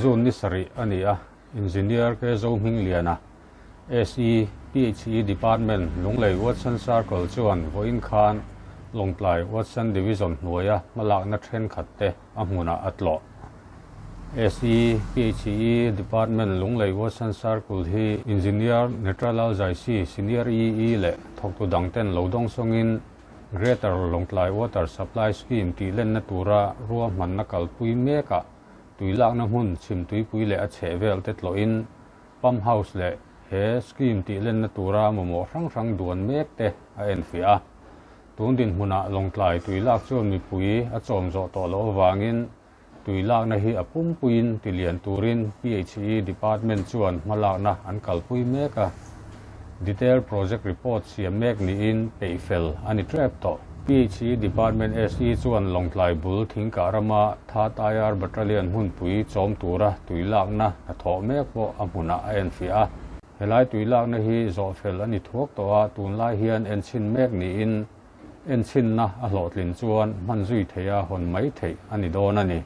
June ni sarih a ni a, Engineer K Zohmingliana, SE, PHE Department, Lunglei Watson Circle chuan vawiin khan Lawngtlai Watson Division hnuaia hmalakna thenkhat te a hmunah a tlawh. SE, PHE Department, Lunglei Watson Circle hi Engineer Netralal Jaisi, Senior EE leh thawktu dangten lo dawng sawngin Greater Lawngtlai Water Supply Scheme tih lenna tura ruahmanna kalpui mekah tuilakna hmun chhimtuipui leh a chhehvel te tlawhin Pump House leh he scheme tih lenna tura mamawh hrang hrang duan mek te a enfiah a. Tun dinhmunah Lawngtlai tuilak chuan mipui a chawm zawh tawh loh avangin tuilakna hi a pumpuiin tilian turin PHE Department chuan hmalakna an kalpui mek a. Detail Project Report siam mek niin peihfel a ni tep tawh. PHE Department SE chuan Lawngtlai bul Thingkah rama Third IR Battalion hmunpui chawm tura tuilakna hnathawh mek pawh a hmunah a enfiah a. Helai tuilakna hi zawhfel a ni thuak tawh a, tunlai hian enchhin mek niin enchhinna a hlawhtlin chuan hman zui theia hawn mai theih a ni dawn a ni.